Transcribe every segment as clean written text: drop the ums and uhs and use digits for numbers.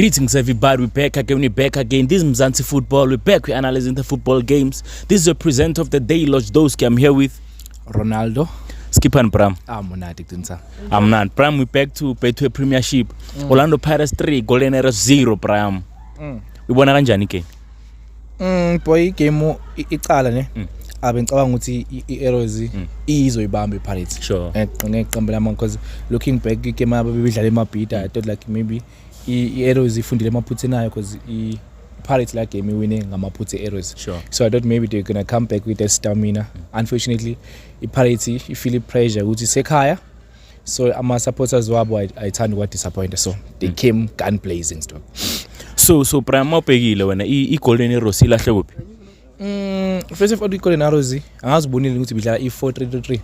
Greetings, everybody. We're back again. We're back again. This is Mzansi Football. We're back. We're analyzing the football games. This is your presenter of the day, Lodge Doski. I'm here with Ronaldo. Skipper Bram. Ah, monate qinisa. I'm not. Bram, we're back to Betway Premiership. Orlando Pirates 3, Golden Arrows 0, Bram. Ubona kanjani game? Boy, game icala ne. Abe ngicabanga ukuthi i-Arrows izoyibamba iPirates. Ngeqembu lami, because looking back, igame yabo bebidlala eMabhida, I thought like maybe i-Arrows ifundile emaphutheni ayo, because i-Pirates la game iwine ngamaphutha e-Arrows. So I thought maybe they're gonna come back with that stamina. Unfortunately, i-Pirates ifeel pressure ukuthi sekhaya, so ama-supporters wabo ayithanda ukuwa-disappoint, so they came gun blazing, dog. So Bram, mawubhekile wena, i-Golden Arrows ilahle kuphi? First of all, i-Golden Arrows angazibonile ukuthi bidlala i-4-3-3.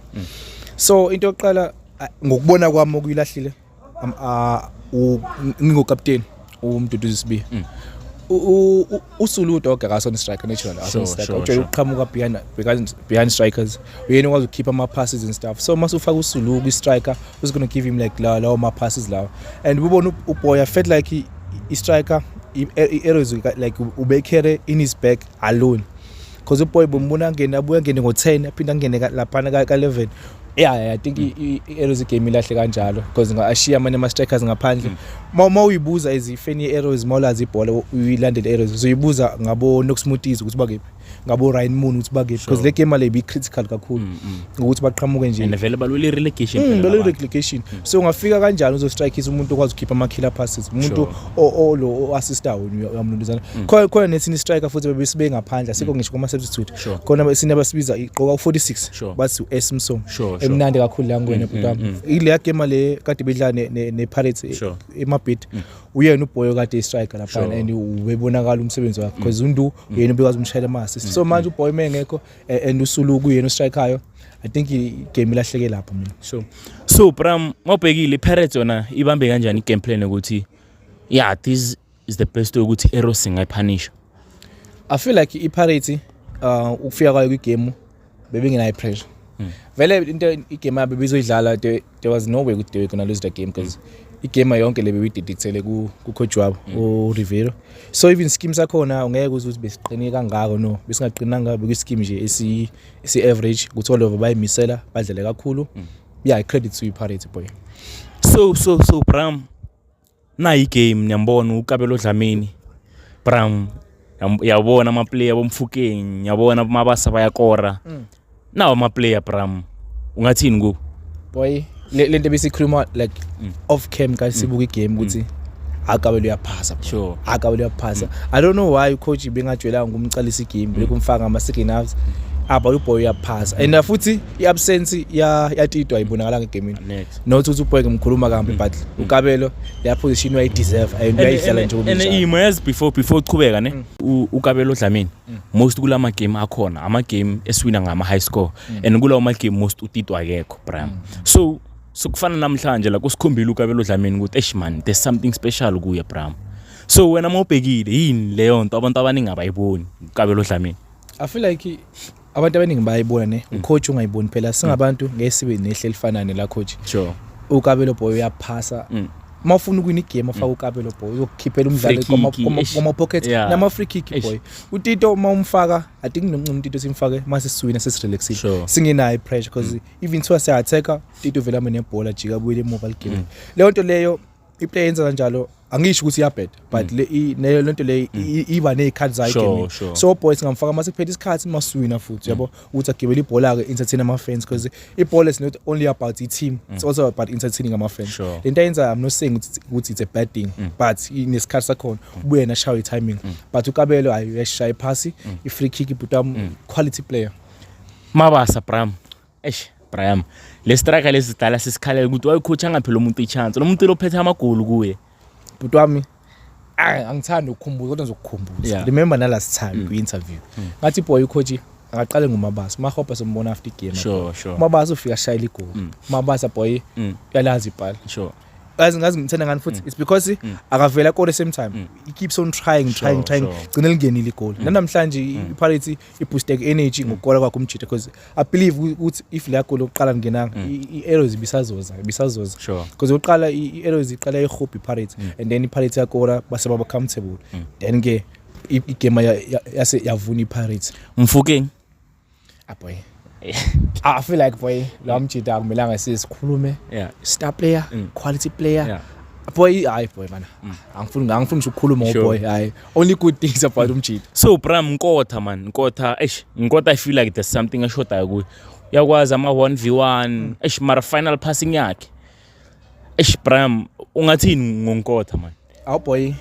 So into yokuqala, ngokubona kwami okuyilahlile, ngingokapteni uMduduzi Sibiya. USulu dog akasona striker natural, akasona striker. Ujwayele ukuqhamuka behind strikers. Uyena okwazi ukukhipha ama passes and stuff. So mase ufaka uSulu kwi striker who's going to give him like la lawo ma passes lawo. And ubona uBoy, I felt like i striker i-Arrows like ubekhere in his back alone. Because uBoy bombona angene, abuye angene ngo-10, aphinde angene laphana ka-11. Yeah, I think i-Arrows game ilahle kanjalo because ashiya amanye ama-strikers ngaphandle. Ma uyibuza as ifan ye-Arrows, mawulazi ibhola, uyilandele i-Arrows, uzoyibuza ngabo Knox Mutizwa ukuthi bakephi, ngabo Ryan Moon ukuthi bakephi, because le game le bi-critical kakhulu ukuthi baqhamuke nje. And vele balwela i-relegation phela Balwela labantu. Relegation, so ungafika kanjani uzostrikisa umuntu okwazi ukukhipha ama-killer passes, umuntu olo o-assistayo uyamlunduzana khona nethini striker futhi bebesibe ngaphandle, asikho ngisho kuma-substitute. Khona sine basibiza igqoka u-46, bathi u-S Msomo. Emnandi kakhulu la ngwena, bhuti wami, ileya game le kade bedlala ne-Pirates eMabhida, uyena uBoy kade striker lapha and ubebonakala umsebenzi wakhe, because uNdu uyena ubekwazi umshayela ama-assist. So manje uBoy mengekho and uSuluku uyena ostrikayo, I think igame ilahleke lapho mina. Sure. So Bram, mawubhekile iPirates yona ibambe kanjani i-game plan ukuthi, yeah, this is the best way ukuthi Arrows singayiphanisha? I feel like iPirates, ukufika kwayo kwigame bebengenayo pressure. Vele into igame yabo bezoyidlala, there was no way ukuthi they were gonna lose the game, because igame yonke le bebididictele ku coach wabo uRivero. So even scheme sakhona ungeke uze ukuthi besiqine kangako, no, besingaqinanga, bekuyi scheme nje esi average ukuthi all over bayimisela badlale kakhulu. Yeah, credit to iPirates, boy. So Bram, nayi igame, niyambona uKabelo Dlamini, Bram, yabona ama player boMofokeng, yabona Mabasa bayakora. Nawo ama player, Bram. Ungathini kubo? Boy, lento besikhuluma like off cam ka sibuka igame ukuthi akabelo uyaphasa, bro. Akabelo uyaphasa. I don't know why ucoach bengajwayelanga ukumcalisa igame, bekumfaka ngama second halves apha. Uboy uyaphasa and futhi i-absence ya yaTito ayibonakala egameni. Next. Not ukuthi uboy ngimkhuluma kambi, but uKabelo leya position uyayideserve and uyayidlala njengoba And injalo. Imo yazi, before uchubeka ne, uKabelo Dlamini most kulama game akhona, ama game esiwina ngama high score, and kulawo ma game most uTito akekho, Bram. So kufana namhlanje la kusikhombile uKabelo Dlamini ukuthi, eish man, there's something special kuye, Bram. So wena mawubhekile, yini leyo nto abantu abaningi abayiboni uKabelo Dlamini? I feel like abantu abaningi bayayibona ne, ucoach ungayiboni phela. Singabantu ngeke sibe nehle elifana nela coach. UKabelo boy uyaphasa. Uma ufuna ukuwina igame, afaka uKabelo boy, uyokukhiphela umdlalo Free kick, eish. kwama-pocket nama-free kick. Boy, uTito uma umfaka, I think nomncuma uTito simfake mase siwina, sesirelaxile, singenayo i-pressure, because even thiwa siya-attack-a, Tito vele ame nebhola, jika abuyele emuva ligame. Leyo nto leyo, iplayer yenza kanjalo, angisho ukuthi iyabheda, but le nto leyo iba ney'khathi zayo egameni. So boys singamfaka mase kuphela isikhathi, masiwina futhi, yabo, ukuthi agibele ibhola-ke, entertain ama-fans, because ibhola is not only about i-team, it's also about entertaining ama-fans. Lento ayenza, I'm not saying ukuthi it's a bad thing, but inesikhathi sakhona, ubuye nashawe i-timing. But uKabelo, hayi, uyashaya iphasi, i-free kick, ibhuti wami, quality player. Mabasa, Bram, eish Bram, le striker lesidala sisikhalela ukuthi wayicoach angaphi lo muntu i-chance, lo muntu lophethe amagoli kuye. Bhuti wami, angithandi ukukhumbuza kodwa ngizokukhumbuza. Remember na last time kwi-interview ngathi, boy, ucoach akaqale nguMabasa, Mahopa sombona after igame. Mabasa ufika ashayela igoli. Mabasa boy uyalazi ibhala. Yazi ngazi ngithanda ngani futhi, it's because akavela kore same time, he keeps on trying, trying, trying, gcina lingenile igoli. Namhlanje iPirates ibooste energy ngokukora kwakhe umjita, because I believe ukuthi if la goal lokuqala lingenanga, i-Arrows ibisazoza, because uqala i-Arrows iqala ihubha iPirates and then iPirates yakora, base baba comfortable, then ke igame yase yavuna iPirates. Mofokeng. Ah boy, I feel like, boy, lo mjita akumelanga sikhulume. Star player, quality player. Boy, hayi boy man, angifuni ngisho ukukhuluma ngoboy. Hayi, only good things about umjita. So bram, Nkota man, Nkota, eish, Nkota, I feel like there's something eshodayo kuye. Uyakwazi ama 1v1, eish, mara final passing yakhe, eish. Bram, ungathini ngoNkota man? Awu boy,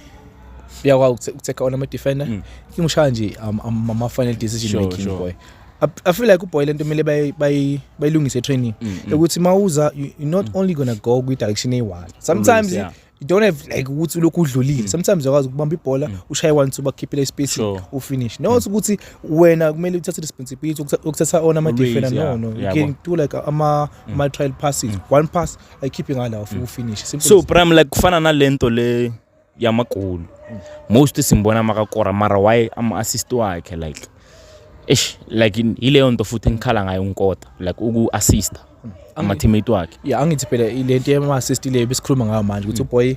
uyakwazi ukutake on ama-defender. Inkinga ushaya nje ama-final decision making. Boy, I feel like uboy lento kumele bayilungise training, ukuthi mawuza you're not only gonna go kwi-direction eyi-one sometimes. You don't have like ukuthi ulokhu udlulile. Sometimes uyakwazi ukubamba ibhola, ushaye one two, bakukhiphele ispace, ufinish, not ukuthi wena kumele uthathe responsibility ukuthatha on ama-defender. Always, yeah. No, you can do like ama trial passes, one pass ayikhiphe ngala, ufike ufinish. Simple So as. bram, like kufana nalento le yamagoli, most simbona makakora, mara why ama-assist wakhe, like eish, like yileyo nto futhi engikhala ngayo uNkota, like uku-assista ama-teammate wakhe. Yeah, angithi phela lento yama-assist le besikhuluma ngayo manje, ukuthi uboy,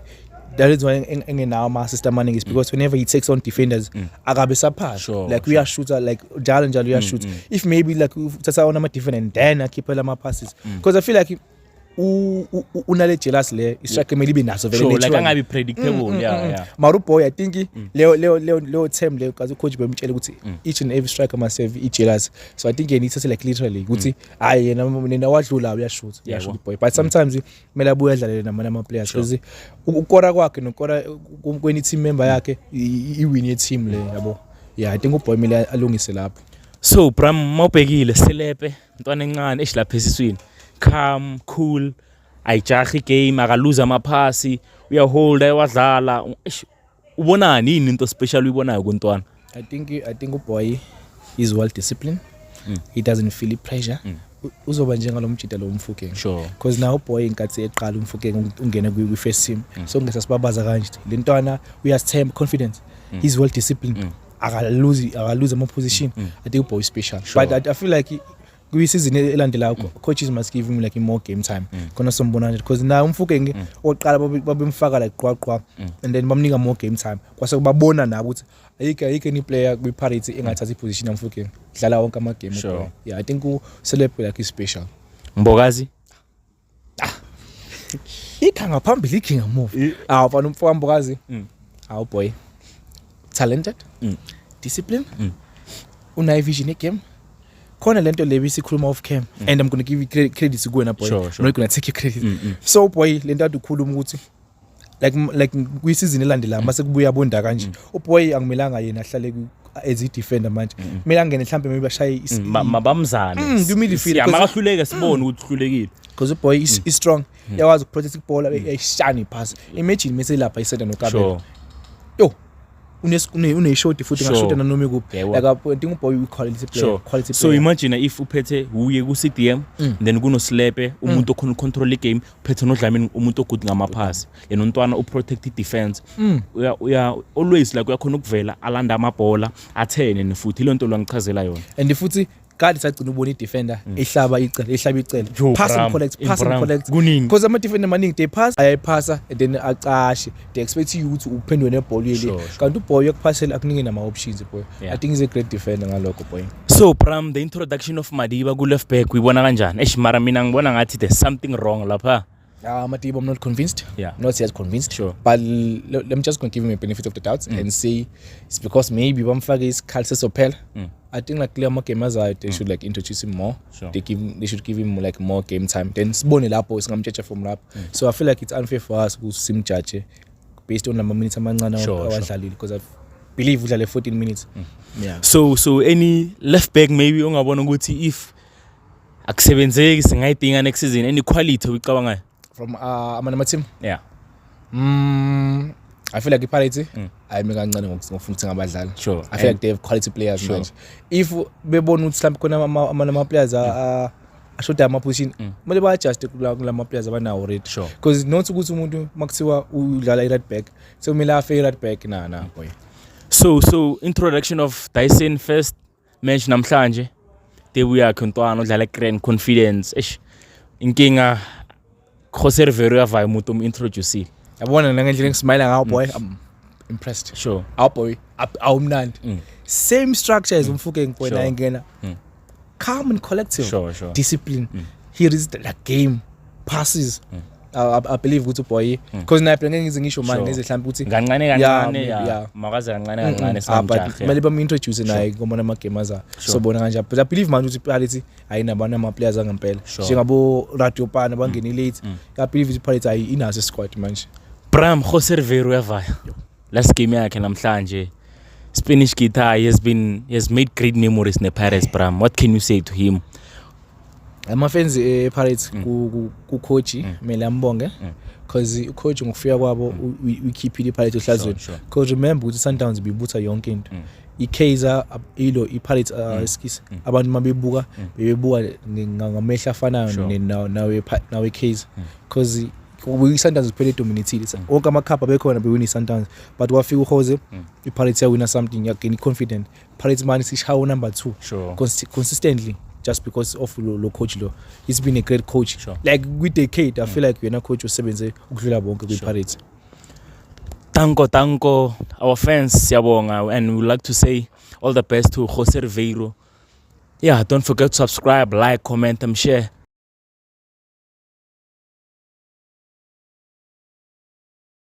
that is why engenawo ama-assist amaningi, is because whenever he takes on defenders akabe saphasa. Like uyashoota, like njalo njalo uyashoota. If maybe like uthatha on ama-defender and then akhiphela ama-passes, because I feel like unale jealous le istriker kumele ibe naso vele Sure, like naturally. angabi predictable, yeah. Mara uboy, I think leyo term leyo kaze ucoach bemtshela ukuthi each and every striker must have i-jealous, so I think yena ithathe like literally ukuthi hayi, yena wadlula, uyashoot, uyashoot boy, but sometimes kumele abuye adlalele namanye ama-players, because ukukora kwakhe nokora kwenye team member yakhe, i-win ye-team le, yabo. Yeah, I think uboy kumele alungise lapho. So bram, mawubhekile Selepe, ntwana encane eshilapha esiswini, calm, cool, ayijahi igame, akaluza amaphasi, uyaholda, ayawadlala. Eish, ubonani, yini into special uyibonayo kuntwana? I think uboy is well disciplined. He doesn't feel pressure. Uzoba njengalo mjita lo uMofokeng. Because now uboy inkathi eqala uMofokeng ungena kwi first team. So ngesasibabaza kanje. Le ntwana uyasithemba, confidence. He's well disciplined. Akaluzi ama position. I think uboy is special. But I feel like kwi-season elandelayo coaches must give him like more game time, khona sombona nje, because naye uMofokeng oqala babemfaka like qwa qwa and then bamnika more game time, kwase babona nabo ukuthi ayikho any player kwi-Pirates engathatha iposition yaMofokeng, dlala wonke ama-game. Uboy. Yeah, I think uSelepe like is special. Mbokazi. Ikha ngaphambili, ikhe ngamuva. Awu fana, umfo kaMbokazi. Awu boy, talented, discipline, unayo vision yegame. Khona lento le bisikhuluma off cam and I'm going to give you credit kuwena boy. I'm not going to take your credit. So boy, lento ade ukhuluma ukuthi like kwisizini elandelayo mase kubuya bonda kanje, uboy akumelanga yena ahlale as i-defender manje, kumele angene mhlambe maybe ashaye Mabamzane. Kwi-midfield, Yeah, makahluleka sibone ukuthi uhlulekile. Because uboy is strong, uyakwazi ukuprotect ibhola, ayishane iphasi. Imagine mase lapha isenda noKabelo. Yo, uneshoti futhi, ngashuta nanoma ikuphi. Like I think uboy uyi-quality player, quality So player. imagine if uphethe uye ku-CDM, then kunoSelepe, umuntu okhona ucontrol igame, uphethe noDlamini, umuntu ogood ngamaphasi, yena untwana uprotect i-defense. Uya always like uyakhona ukuvela alanda amabhola athene, futhi ile nto lwangichazela yona. And futhi kade sagcina ubona i-defender ehlaba icele, ehlaba icele, Yo, pass and Bram, collect, pass and Bram, collect. Kuningi. Because ama-defender amaningi, they pass, ayayiphasa and then acashe, they expect you ukuthi uphendule nebhola uyele. Kanti uboy uyakuphasela, akunike nama-options boy. I think he's a great defender ngalokho boy. So Bram, the introduction of Madiba ku-left back uyibona kanjani? Eish, mara mina ngibona ngathi there's something wrong lapha. Madiba, I'm not convinced. Not yet convinced. But let me just gonna give him a benefit of the doubt and say it's because maybe bamfake isikhathi sesophela. I think like kule amagame azayo they should like introduce him more. They should give him like more game time. Then sibone lapho, singamjudge from lapho. So I feel like it's unfair for us ukuthi simjudge based on lama minutes amancane awadlalile, because I believe udlale 14 minutes. Yeah. So any left back maybe ongabona ukuthi if akusebenzeki singayidinga next season, any quality oyicabangayo? From amanye team? Yeah. I feel like iPirates ayime kancane ngokufuna ukuthenga abadlali. I feel like they have quality players manje. If bebona ukuthi mhlawumbe khona ama players Ashoda ama-position, kumele ba-adjuste kulama players abanawo already, because not ukuthi umuntu makuthiwa udlala i-right back, sekumele afe i-right back na boy. So introduction of Dyson, first match namhlanje, debut yakhe, ntwana udlala grand confidence. Eish, inkinga Jose Rivero uyavaya umuntu omu-introduce. Yabona nangendlela engismayila ngawo, boy, I'm impressed. Awu boy, awumnandi. Same structure as uMofokeng, boy. Naye ngena calm and collective, discipline. He reads the game, passes. I believe ukuthi boy, because naye phela ngeke ngize ngisho manje ngize mhlawumbe ukuthi Kancane Yeah, kancane. maybe, yeah. Makaze kancane kancane. Ah, but Singamjahe. kumele bam-introduce naye komona amagame azayo. Sobona kanjalo, but I believe manje ukuthi iPirates ayinabana ama-players angempela njengabo Radiopane bangene late. I believe ukuthi iPirates ayi inazo squad manje. Bram, Jose Rivero uyavaya. Last game yakhe namhlanje. Spanish guitar, he has made great memories ne Pirates, Bram. What can you say to him? Ama-fans e-Pirates ku-coach kumele ambonge, because ucoach ngokufika kwabo uyikhiphile iPirates ohlazweni, because remember ukuthi i-Sundowns ibibutha yonke into. I-Kaizer ilo i-Pirates, excuse, abantu mabebuka bebebuka ngamehlo afanayo nawe-Kaizer, because i-Sundowns kuphela edominatile. Wonke amakhapha abekhona bewina i-Sundowns, but wafika uJose, i-Pirates yawina something, yagain i-confident. Pirates manje sishawa number two consistently just because of lo coach lo. He's been a great coach. Like kwi-decade, I feel like yena coach usebenze ukudlula bonke kwi-Pirates. Danko, danko, our fans, siyabonga, and we would like to say all the best to Jose Riveiro. Yeah, don't forget to subscribe, like, comment, and share.